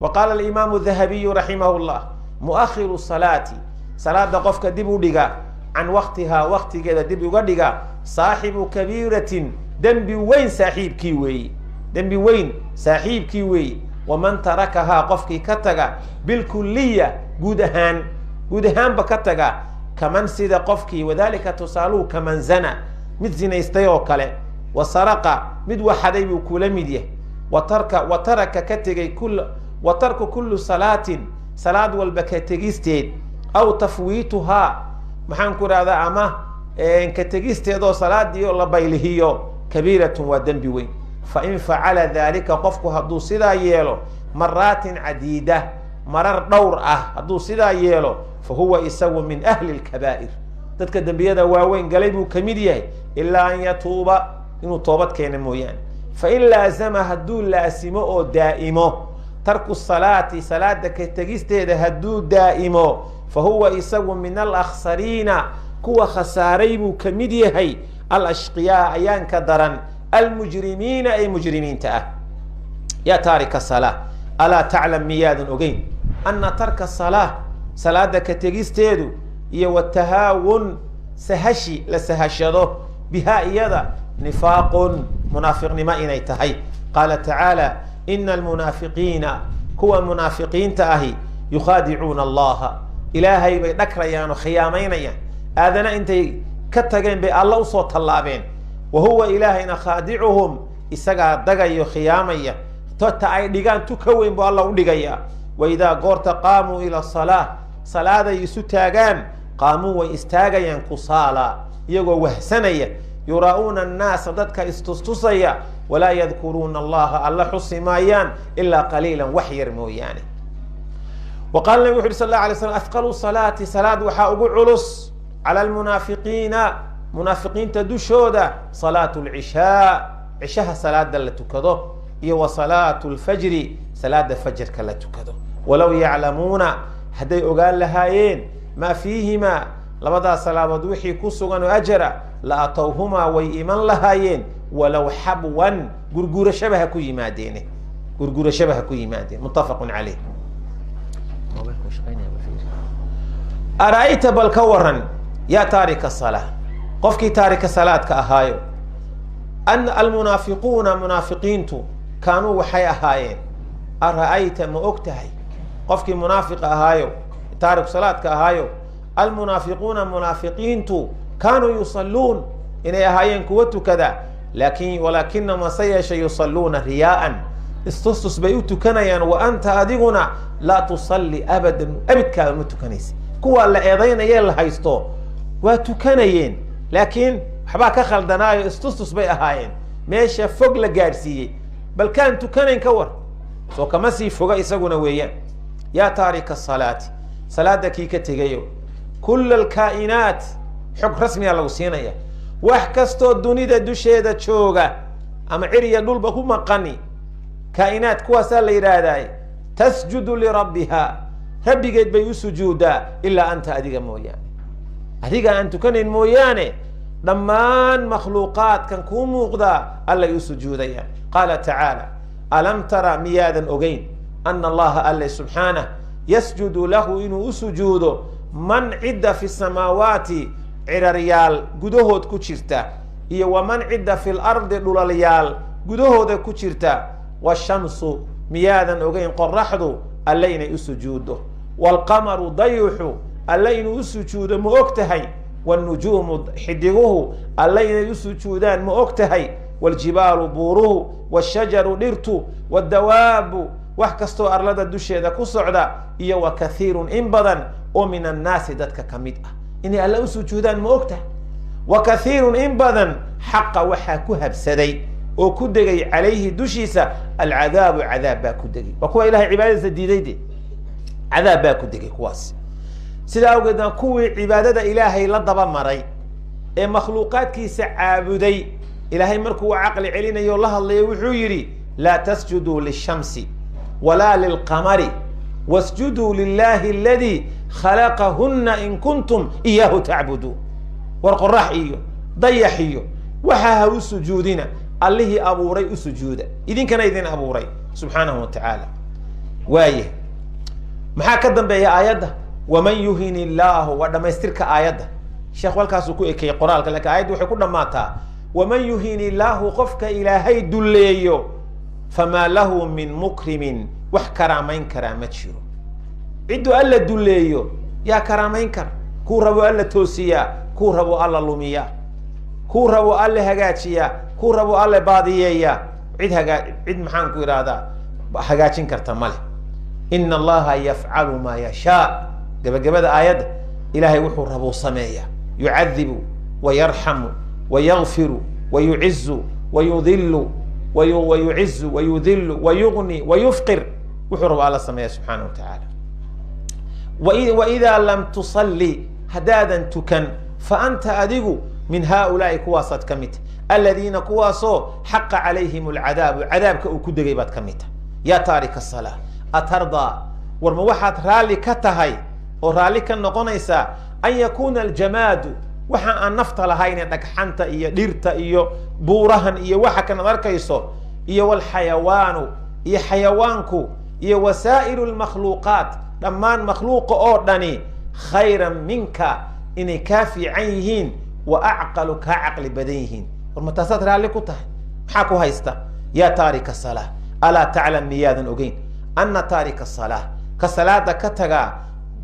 Wa qaala alimaamu dahabiyu raximah llah: muakhiru salaati, salaada qofka dib u dhiga, can waktihaa, waktigeeda dib uga dhiga, saaxibu kabiiratin, dembi weyn saaxiibkii weeyi, dembi weyn saaxiibkii weeyi. Waman tarakahaa, qofkii ka taga, bilkuliya, guud ahaan, guud ahaanba ka taga, kaman, sida qofkii, wadalika tusaaluhu, kaman zana, mid zinaystay oo kale, wa saraqa, mid waxaday buu kula mid yahay, wa tarka, wa taraka, ka tegay, kul wa tarku kullu salaatin, salaad walba ka tegisteed, aw tafwiituhaa, maxaan ku ihahdaa, ama ka tegisteedoo salaadii oo la baylihiyo, kabiiratun, waa dembi weyn. Fain facala dalika, qofku hadduu sidaa yeelo, maraatin cadiida, marar dhowr ah hadduu sidaa yeelo, fa huwa, isagu, min ahli lkabaa'ir, dadka dembiyada waaweyn galay buu kamid yahay, ilaa an yatuuba, inuu toobad keena mooyaane. Fain laazama, hadduu laasimo oo daa'imo, tarku salaati, salaada ka tegisteeda hadduu daa'imo, fa huwa, isagu, min alakhsariina, kuwa khasaaray buu kamid yahay, alashqiyaa, ayaanka daran, almujrimiina, ee mujrimiinta ah. Yaa taarika salaa, alaa taclam, miyaadan ogeyn, ana tarka salaa, salaada ka tegisteedu, iyo watahaawun, sahashi la sahashado, bihaa, iyada, nifaaqun, munaafiqnimo inay tahay? Qaala tacaala: ina almunaafiqiina, kuwa munaafiqiinta ahi, yukhaadicuuna Allaha, Ilaahay bay dhagrayaan oo khiyaamaynayaan. Aadana intay ka tageen bay Alla usoo tallaabeen. Wa huwa, Ilaahayna, khaadicuhum, isagaa dagayo, khiyaamaya. Tota ay dhigaan tu ka weyn buu Alla u dhigayaa. Waidaa, goorta, qaamuu ila salaa, salaaday isu taagaan, qaamuu, way istaagayaan, kusaala, iyagoo wahsanaya, yuraa'uuna annaasa, dadka istustusaya, walaa yadkuruuna Allaha, Alla xusi maayaan, ilaa qaliilan, wax yar mooyaane. Wa qaala nabig wuxu uhi sal alla alay slam: athqalu salaati, salaad waxaa ugu culus, cala almunaafiqiina, munaafiqiinta dushooda, salaatu lcishaa, cishaha salaada la tukado, iyo wa salaatu lfajri, salaada fajarka la tukado. Walow yaclamuuna, hadday ogaan lahaayeen, maa fiihimaa, labadaas salaadood wixii ku sugan oo ajara, la atowhumaa, way iman lahaayeen, walow xabwan, gurgurashaba ha ku yimaadeene, gurgurashaba ha ku yimaadeen. Muttafaqun caleyh. Ara-ayta, bal ka waran, yaa taarika salaa, qofkii taarika salaadka ahaayo, ana almunaafiquuna, munaafiqiintu, kaanuu, waxay ahaayeen. Ara-ayta, ma og tahay, qofkii munaafiqa ahaayo, taariku salaadka ahaayo, almunaafiquuna, munaafiqiintu, kaanuu yusalluun, inay ahaayeen kuwa tukada, laakin, walaakina, mase yeeshe, yusalluuna riyaaan, istustus bay u tukanayaan. Wa anta, adiguna, laa tusalli abadan, abidkaaba ma tukanaysa. Kuwaa la eedaynayee la haysto waa tukanayeen, laakiin waxbaa ka khaldanaayo, istustus bay ahaayeen. Meesha fog la gaadhsiiyey, bal kaan tukanayn ka war, soo kama sii foga isaguna weeyaan. Yaa taarika salaati, salaada kii ka tegayo, kula alkaa'inaat, xog rasmigaa lagu siinaya, wax kastoo dunida dusheeda jooga ama ciriya dhulba ku maqani, kaa'inaat kuwaasaa la yidhaahdaa, tasjudu lirabbiha, rabbigeed bay u sujuudaa, ilaa anta, adiga mooyaane, adiga aan tukanayn mooyaane, dhammaan makhluuqaadkan kuu muuqdaa allay u sujuudayaan. Qaala tacaala: alam tara, miyaadan ogeyn, ana Allaha, alle subxaanah, yasjudu lahu, inuu u sujuudo, man, cidda, fi samaawaati, ciraryaal gudahood ku jirta, iyo waman, cidda, fi lardi, dhulalyaal gudahooda ku jirta, washamsu, miyaadan ogeyn qoraxdu alle inay u sujuuddo, waalqamaru, dayuxu alle inuu u sujuudo, ma og tahay, wاnujuumu, xidiguhu alle inay u sujuudaan, ma og tahay, wاljibaalu, buuruhu, wاshajaru, dhirtu, wاdawaabu, wax kastoo arlada dusheeda ku socda, iyo wa kathiirun, in badan oo min annaasi, dadka ka mid ah, inay alle u sujuudaan, ma og tahay? Wa kathiirun, in badan, xaqa, waxaa ku habsaday oo ku degay, calayhi, dushiisa, alcadaabu, cadaab baa ku degay. Waa kuwa Ilahay cibaadadiisa diiday de, cadaab baa ku degay kuwaas. Sidaa awgeedna kuwii cibaadada Ilaahay la daba maray ee makhluuqaadkiisa caabuday, Ilaahay markuu caqli celinayo o la hadlayo, wuxuu yidhi: laa tasjuduu lishamsi walaa lilqamari wasjuduu lilahi aladii khalaqahuna in kuntum iyaahu tacbuduun. War qorax iyo dayax iyo waxaa ha u sujuudina, Allihii abuuray u sujuuda, idinkana idin abuuray subxaanahu wa tacaala. Waaye, maxaa ka dambeeya aayadda? Waman yuhin illaahu, waa dhamaystirka aayadda. Sheekhu halkaasuu ku ekeeyey qoraalka, lakin aayadda waxay ku dhammaataa: waman yuhin illaahu, qofka Ilaahay dulleeyo, famaa lahu min mukrimin, wax karaamayn karaa ma jiro. Cidduu Alla dulleeyo yaa karaamayn kara? Kuu rabo Alla toosiyaa, kuu rabo Alla lumiyaa, kuu rabo Alle hagaajiyaa, kuu rabo Alle baadiyeeyaa. Cid hagaa, cid maxaan ku idhaahdaa, hagaajin karta male. Ina Allaha yafcalu maa yashaa. Gabagabada aayadda, Ilahay wuxuu rabuu sameeyaa: yucadibu wayarxamu wayagfiru wayucizu wayudilu, wayucizu wayudilu, wayugni wayufqir. Wuxuu rabo Alla sameeya subxaana wa tacaala. Waidaa lam tusalli, haddaadan tukan, fa anta adigu min haaulaai, kuwaasaad ka mid tahy, aladiina kuwaasoo xaqa calayhim alcadaabu, cadaabka uu ku degay baad ka mid tahay. Yaa taarika asalaa, atardaa, war ma waxaad raalli ka tahay oo raalli ka noqonaysaa an yakuuna aljamaadu, waxa aan nafta lahayn ee dhagxanta iyo dhirta iyo buurahan iyo waxa kanaad arkayso, iyo walxayawaanu, iyo xayawaanku, iyo wasaa'iru lmakhluuqaat, dhammaan makhluuqa oo dhani, khayran minka, inay kaa fiican yihiin, wa acqalu, kaa caqli badan yihiin? War ma taasaad raalli ku tahay? Maxaa ku haysta? Yaa taarika salaa, alaa taclam, miyaadan ogeyn ana taarika salaa, ka salaada ka tagaa,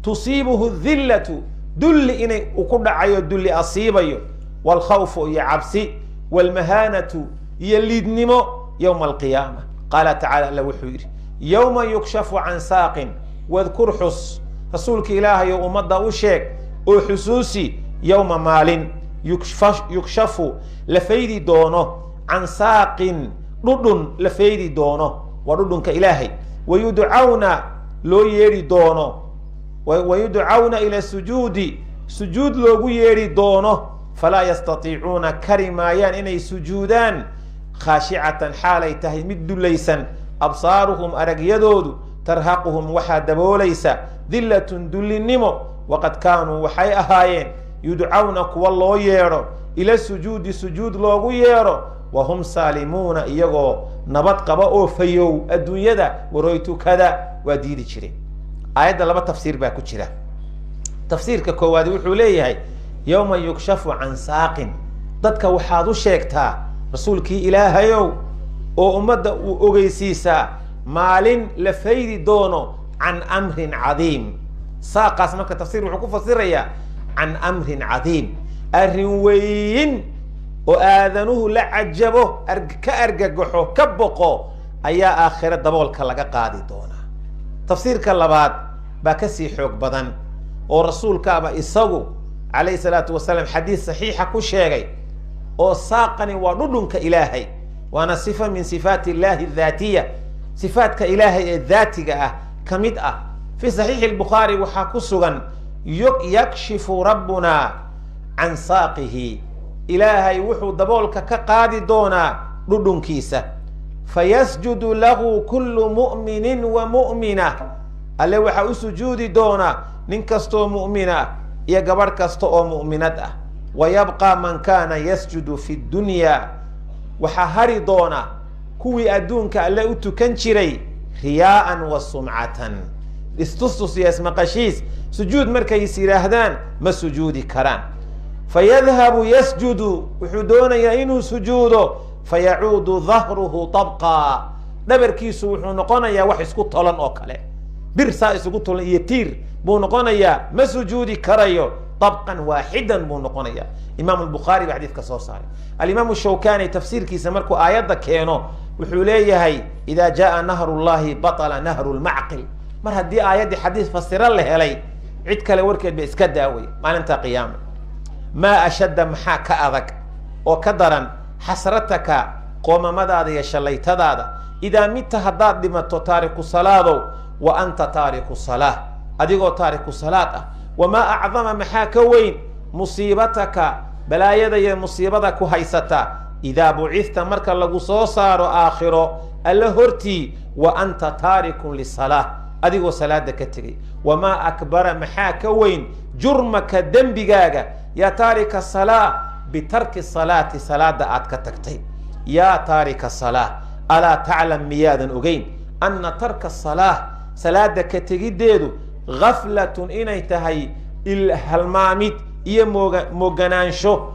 tusiibuhu dillatu, dulli inay ku dhacayo, dulli asiibayo, waalkhawfu, iyo cabsi, waalmahaanatu, iyo liidnimo, yowma alqiyaama? Qaala tacala, Alla wuxuu yidhi: yowma yukshafu can saaqin. Wadkur, xus, rasuulka Ilaahay oo ummadda u sheeg oo xusuusi, yowma, maalin, yukshafu, la faydi doono, can saaqin, dhudhun la faydi doono, waa dhudhunka Ilaahay, wayudcawna, loo yeedhi doono, wayudcawna ila sujuudi, sujuud loogu yeedhi doono, falaa yastatiicuuna, kari maayaan inay sujuudaan, khaashicatan, xaalay tahay mid dulaysan, absaaruhum, aragyadoodu, tarhaquhum, waxaa daboolaysa, dillatun, dullinimo. Waqad kaanuu, waxay ahaayeen, yudcawna, kuwa loo yeedho, ila sujuudi, sujuud loogu yeedho, wahum saalimuuna, iyagoo nabad qaba oo fayow adduunyada. Waroy tukada, waa diidi jireen. Aayadda laba tafsiir baa ku jira. Tafsiirka koowaad wuxuu leeyahay: yowma yukshafu can saaqin, dadka waxaad u sheegtaa, rasuulkii Ilaahayow, oo ummadda uu ogeysiisaa, maalin la faydi doono can amrin cadiim. Saaqaas marka tafsir wuxuu ku fasirayaa can amrin cadiim, arrin weyn oo aadanuhu la cajabo, ka argagaxo, ka boqo, ayaa aakhiro daboolka laga qaadi doonaa. Tafsiirka labaad baa kasii xoog badan, oo rasuulkaaba isagu calayhi salaatu wasalaam xadiis saxiixa ku sheegay, oo saaqani waa dhudhunka Ilaahay, waana sifa min sifaati illahi daatiya, sifaadka Ilaahay ee daatiga ah ka mid ah. Fi saxiixi lbukhaari waxaa ku sugan: yakshifu rabbuna can saaqihi, Ilaahay wuxuu daboolka ka qaadi doonaa dhudhunkiisa, fayasjudu lahu kullu mu'minin wa mu'mina, Alle waxaa u sujuudi doonaa nin kastoo mu'min ah iyo gabadh kasta oo mu'minad ah. Wa yabqa man kaana yasjudu fi dunya, waxaa hari doona kuwii adduunka Alle u tukan jiray riyaa'an wa sumcatan, istustus iyo ismaqashiis. Sujuud markay is yidhaahdaan ma sujuudi karaan. Fayadhabu yasjudu, wuxuu doonayaa inuu sujuudo, fayacuudu dahruhu tabqa, dhabarkiisu wuxuu noqonayaa wax isku tolan oo kale, bir saa isugu tolan iyo tiir buu noqonayaa, ma sujuudi karayo, tabqan waaxidan buu noqonayaa. Imaam Lbukhaari baa xadiidka soo saaray. Alimaam Shawkani tafsiirkiisa markuu aayadda keeno wuxuu leeyahay: idaa jaaa nahru llahi batala nahru lmacqil. Mar haddii aayaddii xadiis fasiro la helay, cid kale warkeed ba iska daaway maalinta qiyaama. Maa ashadda, maxaa ka adag oo ka daran, xasrataka, qoomamadaada iyo shallaytadaada, idaa mita, haddaad dhimato, taariku salaadow, wa anta taariku salaa, adigoo taariku salaad ah. Wamaa acdama, maxaa ka weyn, musiibataka, balaayada iyo musiibada ku haysata, idaa bucithta, marka lagu soo saaro aakhiro Alla hortii, wa anta taarikun lisalaa, adigoo salaada ka tegay. Wamaa akbara, maxaa ka weyn, jurmaka, dembigaaga, yaa taarika salaa, bitarki salaati, salaada aad ka tagtay. Yaa taarika salaa, alaa taclam, miyaadan ogeyn, ana tarka salaa Salaada ka tegiddeedu gaflatun inay tahay halmaamid iyo mooganaansho,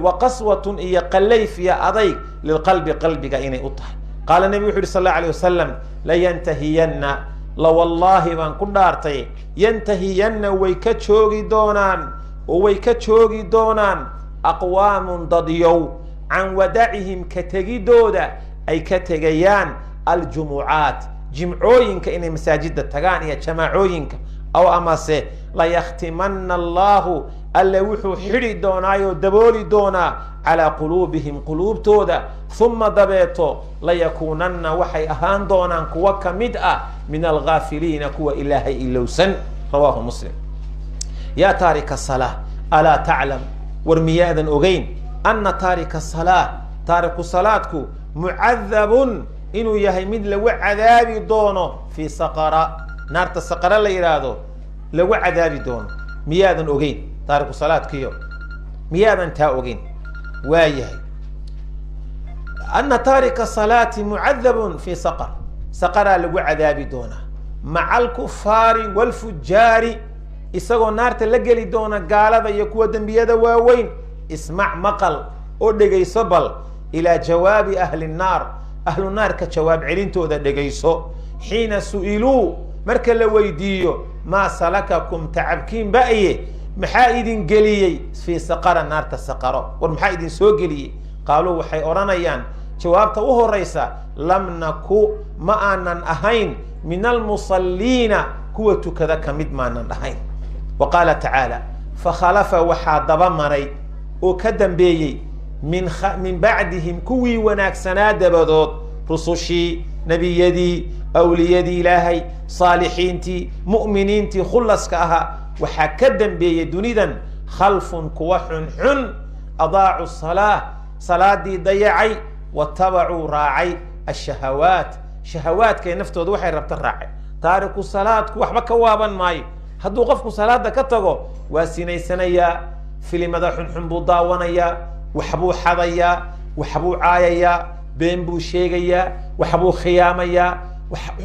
wa qaswatun iyo qallayf iyo adayg lilqalbi, qalbiga inay u tahay. Qaala nebigu wuxu uhi sal alla alay wasalam: layantahiyanna, lawallaahi baan ku dhaartay, yantahiyanna, way ka joogi doonaan oo way ka joogi doonaan, aqwaamun, dadyow, can wadacihim, ka tegidooda ay ka tegayaan, aljumucaat, jimcooyinka, inay masaajida tagaan iyo jamaacooyinka, aw amase layakhtimana allahu, alle wuxuu xidhi doonaayoo dabooli doonaa, calaa quluubihim, quluubtooda, uma dabeeto layakuunanna, waxay ahaan doonaan kuwa ka mid ah, min alghaafiliina, kuwa Ilaahay ilowsan. Rawaahu Muslim. Yaa taarika salaa, alaa taclam, war miyaadan ogeyn, ana taarika salaa, taariku salaadku, mucadabun, inuu yahay mid lagu cadaabi doono fii saqara, naarta saqara la yidhaahdo lagu cadaabi doono? Miyaadan ogeyn taariku salaadkiyo? Miyaadan taa ogeyn? Waa yahay. Ana taarika salaati mucadabun fi saqar, saqaraa lagu cadaabi doonaa, maca alkufaari waalfujaari, isagoo naarta la geli doona gaalada iyo kuwa dembiyada waaweyn. Ismac, maqal oo dhegayso bal, ilaa jawaabi ahli nnaar, ahlu naarka jawaab celintooda dhegayso, xiina su'iluu, marka la weydiiyo: maa salakakum, tacabkiin ba'ye, maxaa idin geliyey, fii saqara, naarta saqaro, war maxaa idin soo geliyey? Qaaluu, waxay odhanayaan jawaabta u horeysa: lam naku, ma aanan ahayn, min almusalliina, kuwa tukada kamid maanan ahayn. Wa qaala tacaala: fakhalafa, waxaa daba maray oo ka dambeeyey, min bacdihim, kuwii wanaagsanaa dabadood, rusushii, nebiyadii, awliyadii Ilaahay, saalixiintii, mu'miniintii khulaska ahaa, waxaa ka dambeeyey dunidan khalfun, kuwa xunxun, adaacu salaa, salaadii dayacay, watabacuu, raacay, ashahawaat, shahawaadkay naftooda waxay rabta raacay. Taariku salaadku waxba ka waaban maayo. Hadduu qofku salaada ka tago, waa sinaysanayaa, filimada xunxun buu daawanayaa, waxbuu xadayaa, waxbuu caayayaa, been buu sheegayaa, waxbuu khiyaamayaa,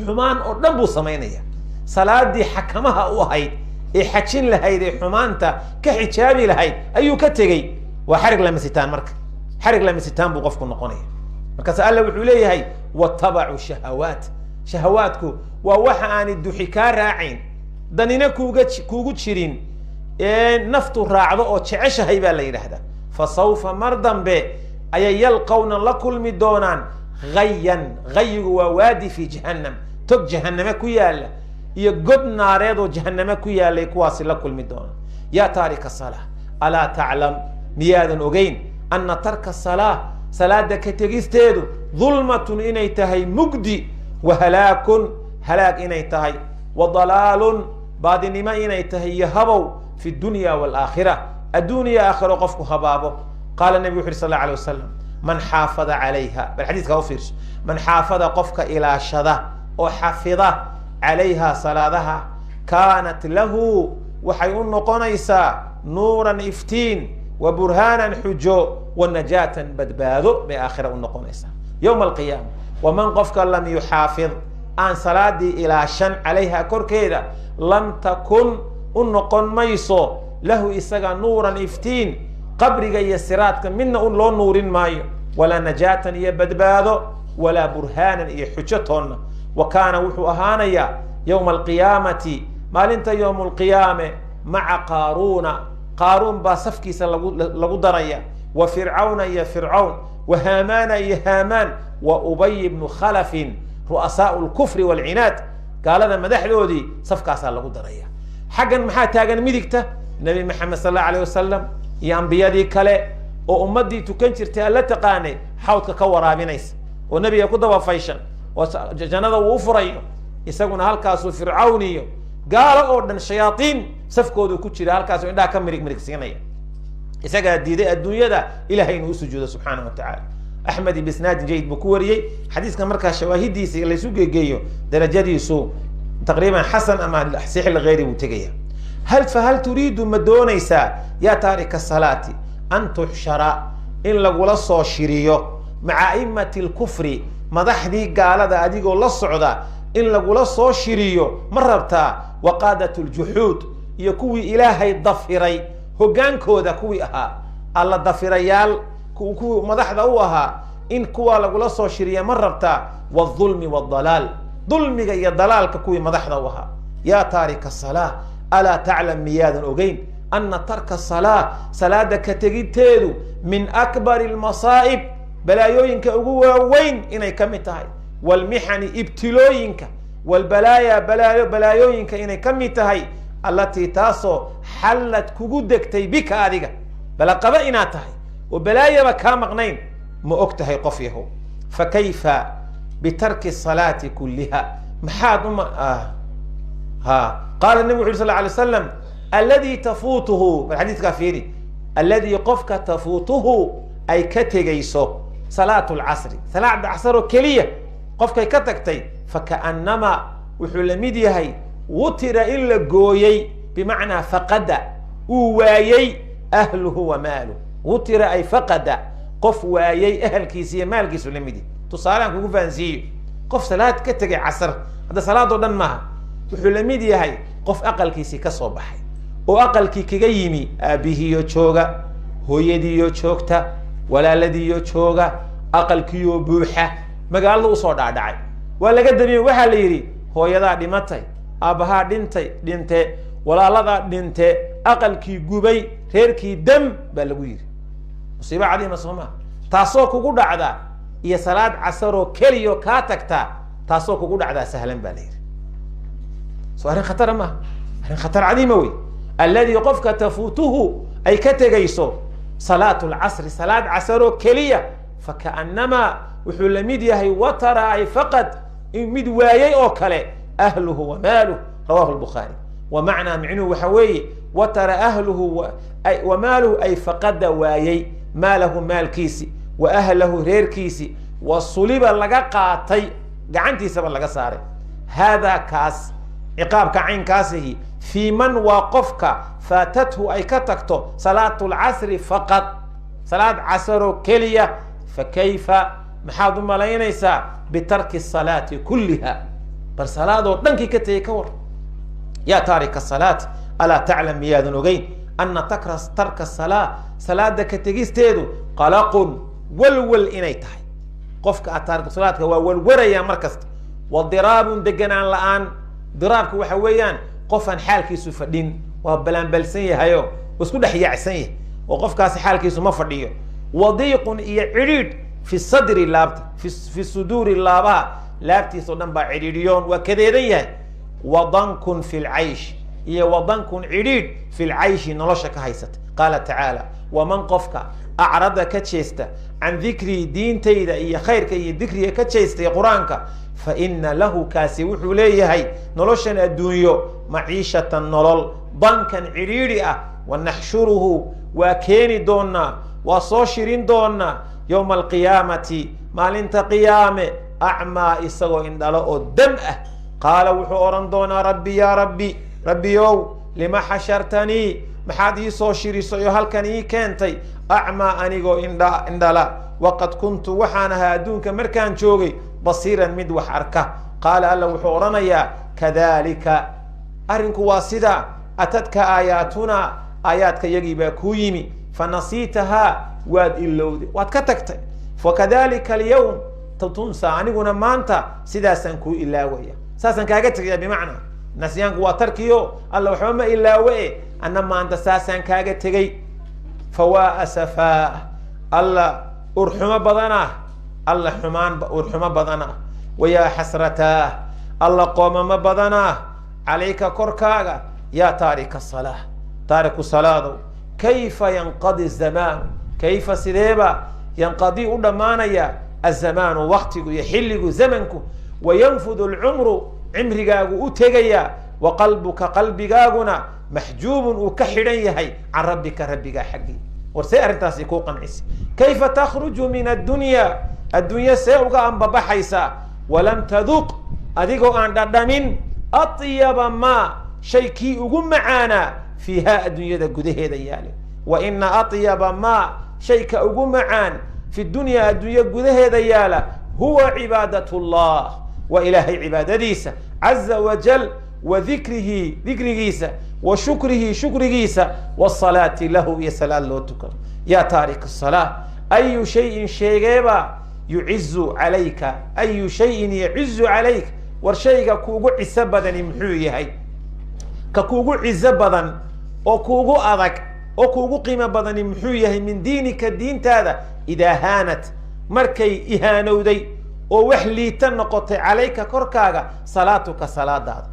xumaan oo dhan buu samaynaya. Salaadii xakamaha u ahayd ee xajin lahayd ee xumaanta ka xijaabi lahayd ayuu ka tegey. Waa xarig lamasitaan. Marka xarig lamasitaan buu qofku noqonaya. Markaas Alla wuxuu leeyahay: watabacuu shahawaat. Shahawaadku waa waxa aanay duxi kaa raacayn, danina kuugu jirin, ee naftu raacdo oo jeceshahay baa la yidhaahdaa. Fa sawfa, mar dambe ayay, yalqawna, la kulmi doonaan, hayan. Hayigu waa waadi fi jahannam, tog jahaname ku yaala iyo god naareed oo jahaname ku yaalay kuwaasi la kulmi doonaan. Yaa taarika salaa, alaa taclam, miyaadan ogeyn, ana tarka salaa, salaada ka tegisteedu, dulmatun, inay tahay mugdi, wa halaakun, halaag inay tahay, wa dalaalun, baadinimo inay tahay, iyo habow, fi dunya waalaakhira, adduun iyo aakhiro qofku habaabo. Qaala nebigu wuxu uhi sal alla alay wasalam: man xaafada calayha, bal xadiiska u fiirso, man xaafada, qofka ilaashada oo xafida, calayha, salaadaha, kaanat lahu, waxay u noqonaysaa, nuuran, iftiin, wa burhaanan, xujo, wa najaatan, badbaado bay aakhira u noqonaysaa yowma alqiyaama. Waman, qofka, lam yuxaafid, aan salaadii ilaashan, calayha, korkeeda, lam takun, u noqon mayso, lahu, isaga, nuuran, iftiin, qabriga iyo siraadka midna un loo nuurin maayo, walaa najaatan, iyo badbaado, walaa burhaanan, iyo xujo toonna. Wa kaana, wuxuu ahaanayaa, yowma alqiyaamati, maalinta yowma alqiyaame, maca qaaruuna, qaaruun baa safkiisa lagu daraya, wa Fircawna, iyo Fircawn, wa Haamaana, iyo Haamaan, wa Ubay bnu Khalafin, ru'asaau lkufri waalcinaad, gaalada madaxdoodii safkaasaa lagu daraya. Xaggan maxaa taagan? Midigta Nebi Maxamed sal allahu alayh wasalam iyo ambiyadii kale oo ummadii tukan jirtay alla taqaanay xawdka ka waraabinaysa oo nebiga ku dabafayshan oo jannada uu u furayo. Isaguna halkaasuu Fircawn iyo gaalo oo dhan, shayaaiin safkoodu ku jira, halkaasuu indhaha ka mirig mirigsiinaya. Isagaa diiday adduunyada Ilahay inuu usujuudo subxaana wa tacaala. Axmed bisnaadin jayid buu ku wariyey xadiiska. Markaa shawaahidiisa laysu geegeeyo, darajadiisu taqriiban xasan ama saxiix ligayri buu tegaya. Fahal turiidu, ma doonaysaa, yaa taarika salaati, an tuxshara, in lagula soo shiriyo, maca aimati lkufri, madaxdii gaalada, adigoo la socda. In lagula soo shiriyo ma rabtaa? Wa qaadat ljuxuud, iyo kuwii Ilaahay dafiray hoggaankooda, kuwii ahaa Alla dafirayaal, kuwii madaxda u ahaa, in kuwaa lagula soo shiriya ma rabtaa? Wاlظulmi wاdalaal, dulmiga iyo dalaalka kuwii madaxda u ahaa. Yaa taarika salaa, alaa taclam, miyaadan ogeyn, ana tarka salaa, salaada ka tegiteedu, min akbari almasaa'ib, balaayooyinka ugu waaweyn inay ka mid tahay, waalmixani, ibtilooyinka, waalbalaaya, balaayo, balaayooyinka inay ka mid tahay, allatii, taasoo, xallad, kugu degtay, bika, adiga, balaqaba inaad tahay oo balaayaba kaa maqnayn, ma og tahay, qof yahow? Fa kayfa bitarki salaati kulliha? Maxaad uma ha. Qaala nabig wuxu uri sal lay slam: alladii tafuutuhu, bal xadiidkaa fiiri, alladii, qofka, tafuutuhu, ay ka tegayso, salaatu lcasri, salaada casr oo keliya qofkay ka tagtay, fakaannamaa, wuxuu la mid yahay, wutira, in la gooyey, bimacnaa faqada, uu waayey, ahluhu wa maaluh. Wutira ay faqada, qof waayey ahalkiisa iyo maalkiisu la mid yahay. Tusaalean kugu fahansiiyo: qof salaad ka tegay casr, hadda salaadoo dhan maaha, wuxuu la mid yahay qof aqalkiisii ka soo baxay oo aqalkii kaga yimi aabihiiyo jooga, hooyadiiyo joogta, walaaladiiyo jooga, aqalkiioo buuxa, magaalada usoo dhaadhacay. Waa laga damiyey. Waxaa la yidhi: hooyadaa dhimatay, aabbahaa dhintay, dhinte, walaaladaa dhinte, aqalkii gubay, reerkii dam baa lagu yidhi. Musiibo cadiima, soo maa? Taasoo kugu dhacda iyo salaad casaroo keliyo kaa tagtaa, taasoo kugu dhacdaa sahlan, baa la yidhi. So arrin khatara maaha? Arrin khatar cadiima wey. Alladii, qofka, tafuutuhu, ay ka tegayso, salaatu lcasri, salaad casaroo keliya, fakaannamaa, wuxuu la mid yahay, watara ay faqad, in mid waayey oo kale, ahluhu wa maaluh. Rawahu lbukhaari. Wa macnaa, micnuhu waxa weeye, watara ahluhu wa maaluhu, ay faqada, waayey, maalahu, maalkiisi, wa ahlahu, reerkiisi, wa suliba, laga qaatay, gacantiisaba laga saaray. Haadaa, kaas, ciqaabka caynkaasihi, fii man, waa qofka, faatathu, ay ka tagto, salaatu lcasri faqad, salaad casaroo keliya. Fa kayfa, maxaad u malaynaysaa, bitarki salaati kulliha? Bal salaadoo dhankii ka tegay ka war. Yaa taarika salaat, alaa taclam, miyaadan ogeyn, ana takra tarka salaa, salaada ka tegisteedu, qalaqun, walwal inay tahay? Qofka a taariku salaadka waa walwarayaa mar kasta. Wa diraabun, deganaan la-aan. Diraabka waxa weeyaan qofaan xaalkiisu fadhin, waa balaanbalsan yahayo, waa isku dhex yaacsan yahay, oo qofkaasi xaalkiisu ma fadhiyo. Wadiiqun, iyo cidhiidh, fi sadri, laabta, fi suduuri, laabaha, laabtiisa o dhan baa cidhiidhiyoon, waa kadeedan yahay. Wadankun fi lcaysh, iyo wadankun, cidhiidh, fi lcayshi, nolosha ka haysata. Qaala tacaala: waman, qofka, acrada, ka jeesta, can dikrii, diintayda iyo khayrka iyo dikriga ka jeestay, Qur-aanka, fa ina lahu, kaasi wuxuu leeyahay, noloshan adduunyo, maciishatan, nolol, dankan, cidhiidhi ah. Wanaxshuruhu, waa keeni doonaa, waa soo shirin doonaa, yowma alqiyaamati, maalinta qiyaame, acmaa, isagoo indhalo oo dam ah. Qaala, wuxuu odhan doonaa: rabbi, yaa rabbi, rabbiyow, lima xashartanii, maxaad ii soo shirisay oo halkan ii keentay, acmaa, anigoo indha indhala, waqad kuntu, waxaan ahaa adduunka markaan joogay, basiiran, mid wax arka? Qaala, Alla wuxuu odhanayaa: kadalika, arrinku waa sidaa, atadka aayaatunaa, aayaadka yagii baa kuu yimi, fanasiitahaa, waad ilowday, waad ka tagtay. Fakadalika alyawm tunsa, aniguna maanta sidaasaan kuu ilaawaya, saasaan kaaga tegaya. Bimacnaa nasyaanku waa tarkiyo, Alla waxba ma ilaawe e, anna maanta saasaan kaaga tegay. Fawaa asafaa, Alla urxumo badanah, Alla xumaan urxumo badanah. Wayaa xasrataah, Alla qoomamo badanah, calayka, korkaaga, yaa taarika salaa, taariku salaadow. Kayfa yanqadi zamaanu, kayfa, sideeba, yanqadii, u dhammaanaya, azamaanu, waktigu iyo xilligu, zamanku, wayanfudu alcumru, cimrigaagu u tegaya, wa qalbuka, qalbigaaguna, maxjuubun, uu ka xidhan yahay, can rabbika, rabbigaa xaggii. War see arrintaasi kuu qancisa? Kayfa takhruju min addunya, addunya see uga ambabaxaysaa, walam taduq, adigoo aan dhadhamin, atyaba maa, shay kii ugu macaanaa, fiihaa, addunyada gudaheeda yaale? Wa ina atyaba maa, shayka ugu macaan, fi dunyaa, addunya gudaheeda yaala, huwa cibaadat llah. Waa Ilaahay cibaadadiisa caza wajal, wa dikrihi, dikrigiisa, wa shukrihi, shukrigiisa, wasalaati lahu, iyo salaad loo tukado. Yaa taarik salaa, ayu shayin, sheegeeba, yucizu calayka? Ayu shayin yacizu calayk? War shayga kuugu ciso badani muxuu yahay? Ka kuugu cizo badan oo kuugu adag oo kuugu qiimo badani muxuu yahay? Min diinika, diintaada, idaa haanat, markay ihaanowday oo wax liita noqotay, calayka, korkaaga, salaatuka, salaadaada.